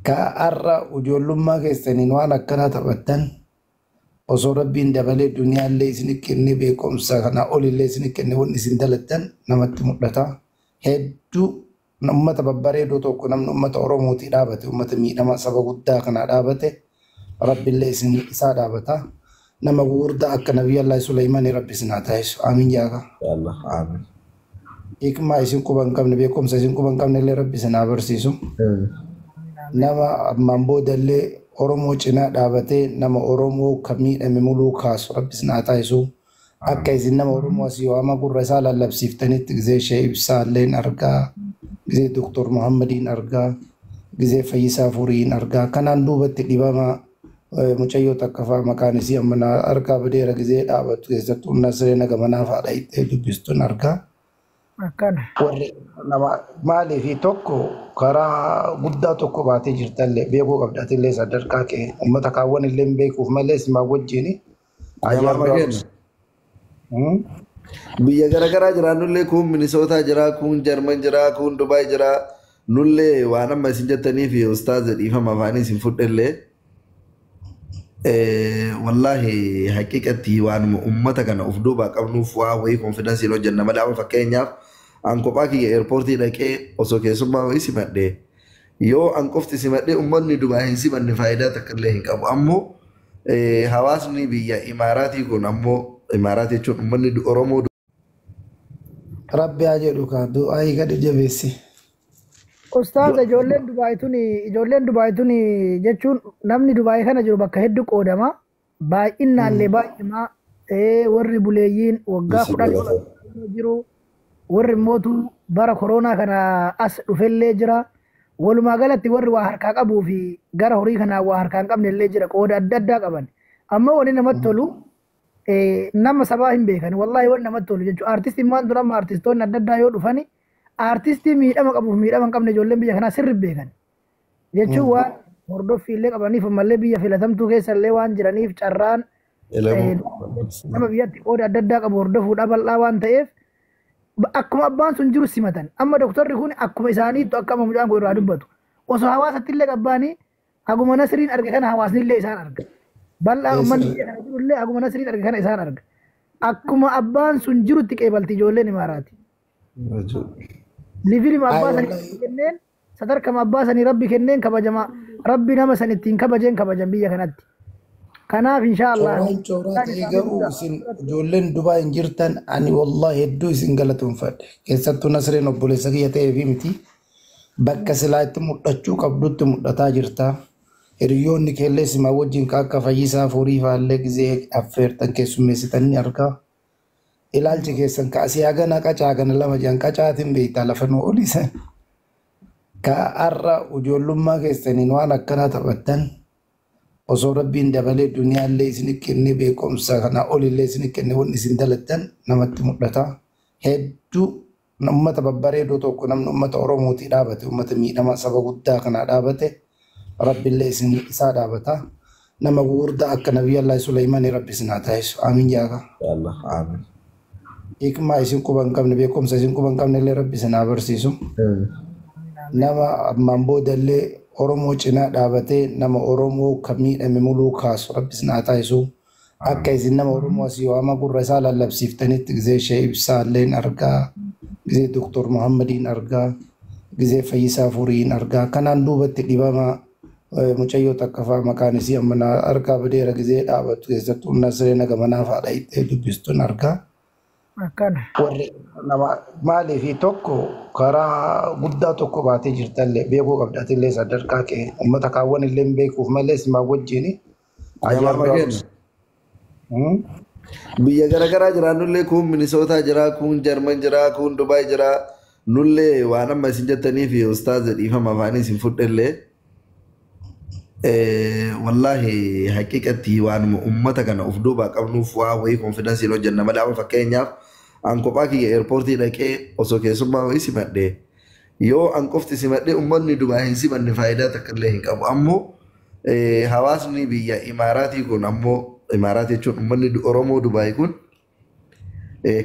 Ka har'a ijoollummaa keessaniin waan akkanaa taphattan osoo Rabbiin dabalee duniyaallee isin kenne, beekumsa kanaa olillee isin kenne, wanni isin dalattan namatti mul'ata. Hedduu ummata babbareedoo tokko, namni ummata Oromootii dhaabate, ummata miidhamaa saba guddaa kanaa dhaabate, Rabbillee isin isaa dhaabata. Nama gugurdaa akka Nabiyyallaa Suleymaanii Rabbi isin haa taasisu. Amiin jaaga. Allah, amiin. Hikmaa isin quba hin qabne, beekumsa isin quba hin qabne illee Rabbi isin haa barsiisu. Nama ammaan boodallee Oromoo cinaa dhaabatee nama Oromoo kan miidhame muluu kaasu Rabbi isin haa taasisu. Akka isin nama Oromoo asii waama gurra isaa lallabsiiftanitti gizee ishee ibsaa illeen argaa, gizee Doktor Muhammadiin argaa, gizee Fayyisaa Furiin argaa. Kanaan duubatti dhibama mucayyoo takka fa'aa maqaan isii amma na argaa badeera, gizee dhaabattu keessattuu Nasree Nagamanaa fa'aa dhayitee dubbistuun argaa. Akkana. Warri nama maaliif tokko karaa guddaa tokko baatee jirtallee beekuu qabdaatillee sadarkaa kee uummata kaawwan illee beekuuf malee simaa wajjin. Jamaama keenya. Biyya garaagaraa jiraannullee, kun Minisootaa jira, kun Jarman jira, kun Dubaay jira. Nullee waan amma isin jettanii fi ustaaza, dhiifama afaanii isin fudhellee. Wallaahi, haqiqatti waanuma ummata kana of duubaa qabnuuf waa wayii confidenceiin hojjenna malee, amma fakkeenyaaf an kophaa kiyya airportii dhaqee osoo keessummaa wayii simadhee, yoo an qofti simadhee ummanni Dubaay hin simanne, faayidaa takka illee hin qabu. Ammoo hawaasni biyya Imaaraatii kun, ammoo Imaaraatii jechuun ummanni Oromoo Rabbi haa jedhu kaa, du'aa gadi jabeessi. Ustaaza, ijoolleen Dubaay tuni jechuun namni Dubaay kana jiru bakka hedduu qoodama. Baay'inaallee baay'ima, warri buleeyyiin waggaa 10 ol jiru. Warri mootu bara koronaa kana as dhufellee jira. Walumaa galatti warri waa harkaa qabuu fi gara horii kanaa waa harkaa hin qabne illee jira. Qooda adda addaa qaban. Amma wanni namatti tolu nama sabaa hin beekan. Wallaahi, wanni namatti tolu jechuudha. Artistiin maan dura amma artistoonni adda addaa yoo dhufani, artistii miidhama qabuuf miidhama hin qabne ijoolleen biyya kanaa sirri beekan. Jechuun waan hordoffii illee qabaniif, ammallee biyya filatamtuu keessa illee waan jiraniif, carraan nama biyyatti qooda adda addaa qabu hordofuudha bal'aa waan ta'eef, akkuma abbaan sun jiru simatan. Amma doktorri kun akkuma isaaniittu, akka amma mucaan kun irraa dubbatu, osoo hawaasatti illee qabbaanii, haguma Nasriin arge kana hawaasni illee isaan arga. Bal'aa uummanni biyya kana jiru illee haguma Nasriin arge kana isaan arga. Akkuma abbaan sun jirutti qeebalti ijoolleen Imaaraati. Levelima abbaa sanii kenneen, sadarkama abbaa sanii Rabbi kenneen kabajama. Rabbi nama san ittiin kabajeen kabajan biyya kanatti. Kanaaf insha Allah. Cooraan cooraa ta'e garuu isin ijoolleen Dubaa hin jirtan, ani wallahi hedduu isin galatoonfadhe. Keessattuu Nasreen obboleessa kiyya ta'ee fi miti. Bakka silaa itti mul'achuu qabdutti mul'ataa jirta. Hiriyoonni keellee simaa wajjin ka akka Fayyisaa Furii faallee gizee affeertan keessummeessitanii argaa. Ilaalchi keessan ka asii hagana qacaa kana lama jedhan qacaatiin beektaa lafa nu oliisan. Ka har'a ijoollummaa keessaniin waan akkanaa taphattan osoo Rabbiin dabalee duniyaallee isin kenne, beekumsa kanaa olillee isin kenne, wanni isin dalattan namatti mul'ata. Hedduu ummata babbareedoo tokko, namni ummata Oromootii dhaabate, ummata miidhamaa saba guddaa kanaa dhaabate, Rabbillee isin isaa dhaabata. Nama gugurdaa akka Nabiyyallaa Suleymaanii Rabbi isin haa taasisu. Amiin jaaga. Allah, amiin. Hikmaa isin quba hin qabne, beekumsa isin quba hin qabne illee Rabbi isin haa barsiisu. Nama ammaan boodallee Oromoo cinaa dhaabatee nama Oromoo kan miidhame muluu kaasu Rabbi isin haa taasisu. Akka isin nama Oromoo asii waama gurra isaa lallabsiiftanitti gizee ishee ibsaa illeen argaa, gizee Doktor Muhammadiin argaa, gizee Fayyisaa Furiin argaa. Kanaan duubatti dhibama mucayyoo takka fa'aa maqaan isii amma na argaa badeera, gizee dhaabattu keessattuu Nasree Nagamanaa fa'aa dhayitee dubbistuun argaa. Akkana. Warri nama maaliif tokko karaa guddaa tokko baatee jirtallee beekuu qabdaatillee sadarkaa kee uummata kaawwan illee beekuuf malee simaa wajjin. Jamaama keenya. Biyya garaagaraa jiraannullee, kun Minisootaa jira, kun Jarman jira, kun Dubaay jira. Nullee waan amma isin jettanii fi ustaaza, dhiifama afaanii isin fudhellee. Wallaahi, haqiqatti waanuma ummata kana of duubaa qabnuuf waa wayii confidenceiin hojjenna malee, amma fakkeenyaaf an kophaa kiyya airportii dhaqee osoo keessummaa wayii simadhee, yoo an qofti simadhee ummanni Dubaay hin simanne, faayidaa takka illee hin qabu. Ammoo hawaasni biyya Imaaraatii kun, ammoo Imaaraatii jechuun ummanni Oromoo Dubaay kun,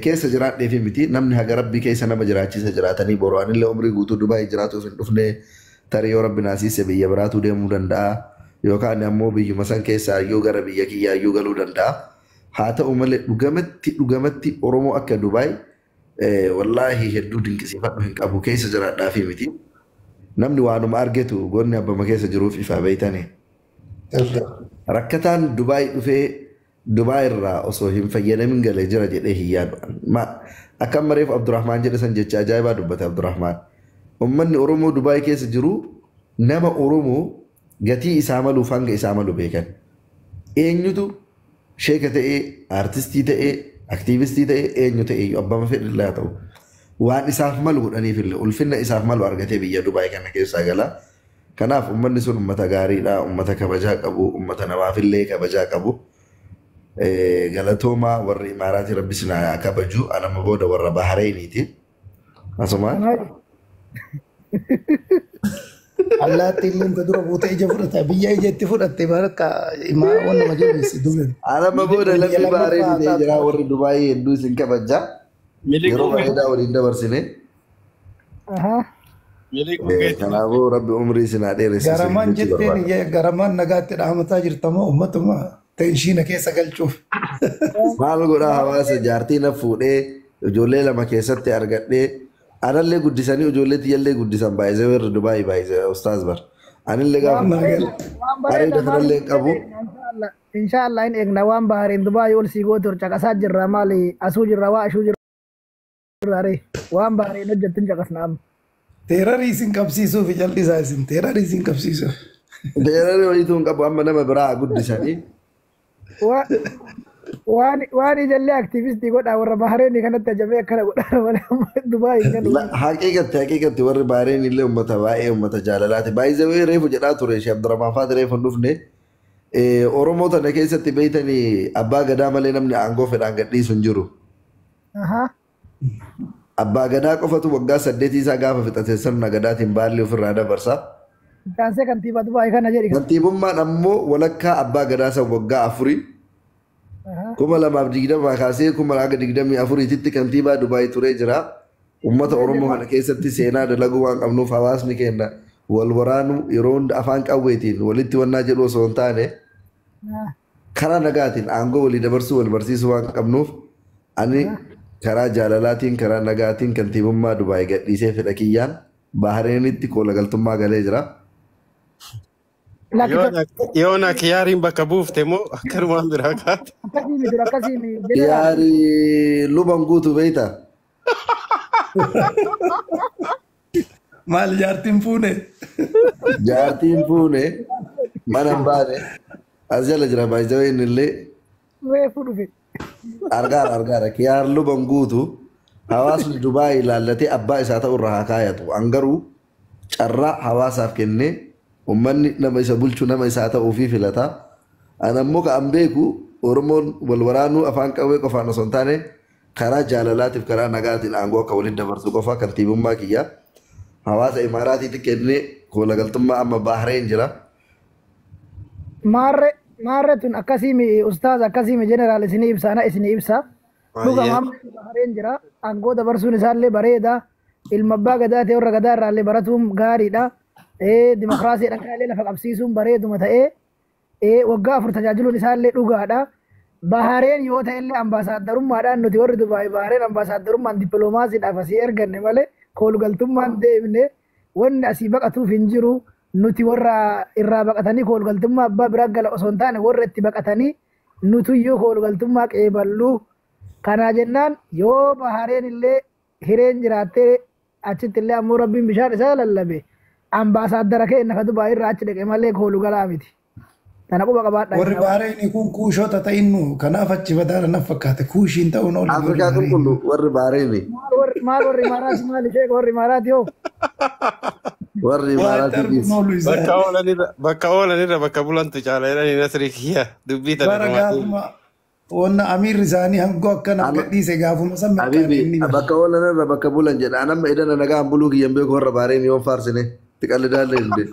keessa jiraadhee fi miti, namni haga Rabbii keessa nama jiraachisa jiraatanii boru anillee umrii guutuu Dubaay jiraatuuf hin dhufne. Tarii yoo rabbi naasiise biyya biraatu deemuu danda'a. Yookaan ammoo biyyuma san keessaa iyyuu gara biyya kiyyaa iyyuu galuu danda'a. Haa ta'u malee dhugamatti dhugamatti Oromoo akka Dubaay wallaahi hedduu dinqisiifadhu hin qabu keessa jiraadhaa fi miti. Namni waanuma argetu gonni abbama keessa jiruuf ifaa beeytanii. Rakkataan Dubaay dhufee Dubaay irraa osoo hin fayyadamin galee jira jedhee hin yaadu. Akka amma reefu Abdurrahmaan jedhe san jecha ajaa'ibaa dubbate Abdurrahmaan. Uummanni Oromoo Dubaay keessa jiru nama Oromoo gatii isaa maluuf hanga isaa malu beekan. Eenyutu sheeka ta'ee, aartistii ta'ee, aktiivistii ta'ee, eenyu ta'ee abbama fedhillee haa ta'u. Waan isaaf malu godhaniif illee ulfinna isaaf malu argatee biyya Dubaay kana keessaa gala. Kanaaf uummanni sun uummata gaariidha, uummata kabajaa qabu, uummata namaafillee kabajaa qabu. Galatoomaa warri Imaaraatii rabbi isin haa kabaju, anama booda warra Bahareeniiti. Asumaan. Allaatti illee dura buutee ija fudhata. Biyya ija itti fudhatte bakka waan nama jabeessi dubeen. Anama booda lammii Bahareenii ta'ee jira warri Dubaayii hedduu isin kabaja. Yeroo bareedaa waliin dabarsine. Kanaafuu rabbi umrii isin haa dheeressu. Garamaan jetteen garamaan nagaatti dhaamataa jirtamoo uummatuma teenshiina keessa galchuuf. Maal godhaa hawaasa jaartii na fuudhee ijoollee lama keessatti argadhee anallee guddisanii ijoollee tiyyallee guddisan baay'isee warri Dubaayii baay'isee ustaaz bar. Anillee gaafa areeda kanallee hin qabu. Inshaallah hin eegna waan Bahareen Dubaayii ol sii gootu caqasaa jirra maali asuu jirra waa ashuu jirra ree waan Bahareen hojjettu hin caqasna amma. Teerarii isin qabsiisuuf jal'isaa isin teerarii isin qabsiisuuf. Teerarii wayituu hin qabu amma nama biraa guddisanii. Waan ijallee aktiivistii godhaa warra Bahareenii kanatti ajamee akkana godhaa malee Dubaayii kan. Haqiiqatti haqiiqatti warri Bahareen illee uummata baay'ee uummata jaalalaati. Baay'ee reefu jedhaa ture Sheekh Abdurrahmaan Faati reefu hin dhufne. Oromoo tana keessatti beeytanii abbaa gadaa malee namni aangoo fedhaan gadhiisu hin jiru. Abbaa gadaa qofatu waggaa 8 isaa gaafa fixate sirna gadaatiin baalli ofirraa dabarsa. Kaansee kantiibaa Dubaayii kana jedhi. Kantiibummaan ammoo walakkaa abbaa gadaa san waggaa 4. 2020 kaasee 2024tti kantiibaa Dubaayii turee jira. Uummata Oromoo kana keessatti seenaa dalaguu waan qabnuuf hawaasni keenya wal waraanuu yeroo hunda afaan qawweetiin walitti wannaa jedhu osoo hin taane karaa nagaatiin aangoo walii dabarsuu wal barsiisuu waan qabnuuf ani karaa jaalalaatiin karaa nagaatiin kantiibummaa Dubaayii gadhiisee fedha kiyyaan Bahareenitti koolagaltummaa galee jira. Yoona kiyaariin bakka buufte moo akkanumaan biraa kaate? Akkasii miti. Kiyaarii luban guutuu beeyta. Maal jaartiin fuune? Jaartiin fuune mana hin baane as jala jira baay'ee inni illee. Reefu dhufe. Argaara argaara kiyaar luban guutuu hawaasni Dubaayii ilaallatee abbaa isaa ta'u irraa haa kaayatu. An garuu carraa hawaasaaf kennee uummanni nama isa bulchu nama isaa ta'uufii filata. An ammoo ka an beeku Oromoon wal waraanuu afaan qawwee qofaan osoo hin taane karaa jaalalaatiif karaa nagaatiin aangoo akka waliin dabarsu qofa kantiibummaa kiyya. Hawaasa Imaaraatiitti kennee koolagaltummaa amma Bahareen jira. Maarre maarre tun akkasii mi ustaaz akkasii mi jeneraal isinii ibsa ana isinii ibsa. Dhuga amma Bahareen jira aangoo dabarsuun isaallee bareeda. Ilma abbaa gadaa ta'e warra gadaa irraallee baratuun gaariidha. Dimokiraasiidhaan kanallee lafa qabsiisuun bareeduma ta'ee waggaa 4 tajaajiluun isaallee dhugaadha. Bahareen yoo ta'ellee ambaasaaddarummaadhaan nuti warri Dubaay Bahareen ambaasaaddarummaan dippiloomaasiidhaaf asii erganne malee koolgaltummaan deemne wanni asii baqatuuf hin jiru. Nuti warra irraa baqatanii koolgaltummaa abbaa biraa gala osoo hin taane warra itti baqatanii nutuyyuu koolgaltummaa qeeballuu. Kanaa jennaan yoo Bahareen illee hireen jiraattee achitti illee ammoo rabbiin bishaan isaa lallabe ambaasaaddara keenya ka Dubaay irraa achi dhaqe malee koolu galaa miti. Kana quba qabaadhaa. Warri Bahareenii kun kuushoota ta'innu kanaaf achi badaara na fakkaate kuushiin ta'uun oolu. Afrikaa qulqullu warri Bahareenii. Maal warri Imaaraati maal ishee warri Imaaraati hoo? Warri Imaaraati. Bakka oolanirra bakka bulantu caala jedhanii Nasrii kiyya dubbii tana. Bara gaafuma wanna amiirri isaanii hangoo akkana gadhiise gaafuma san Habibi bakka oolanirra bakka bulan jedha. Anamma idana nagaan buluu kiyyan beeku warra Bahareenii yoon faarsine xiqallidaallee hin beeku.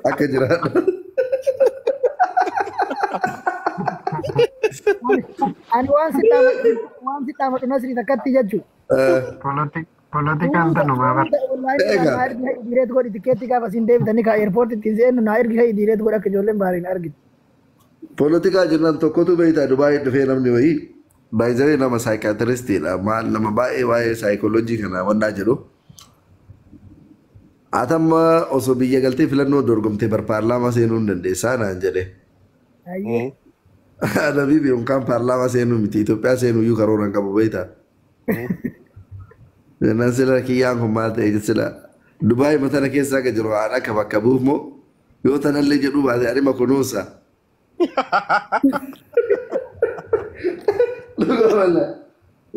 Akka jiraadha. Ani waan si dhaamadhu Nasrii takkatti jechuudha. Politikaan tanumaa bara. Online naa ergi direet godhi, tikeetti gaafa isin deebitanii kaa airport ittiin seennu naa ergi, kai direet godhi akka ijoolleen baariin argitu. Poolitikaa jirran tokkotu beektaa, Dubaayii dhufee namni wayii baay'ee nama saayikaatiristiidha. Maal nama baay'ee waa'ee saayikooloojii kana wannaa jedhu. Atamma osoo biyya galtee filannoo dorgomtee bar paarlaamaa seenuu hin dandeessaa naan jedhe. Ayyee. Nabii yookaan paarlaamaa seenuu miti, Itoophiyaa seenuu iyyuu karoora hin qabu beektaa. Jennaan sila kiyyaan kun maal ta'e, sila Dubaayii matana keessa akka jiru waan akka bakka buuf moo yoo tanallee jedhuu baate anima kunuunsa.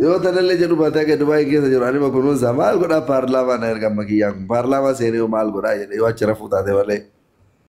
Yoo tanallee jedhu baate akka Dubaayii keessa jiru anima kunuunsa, maal godhaa paarlaamaa na erga amma kiyyaan kun paarlaamaa seenee yoo maal godhaa jedhe yoo achi rafuu taate malee.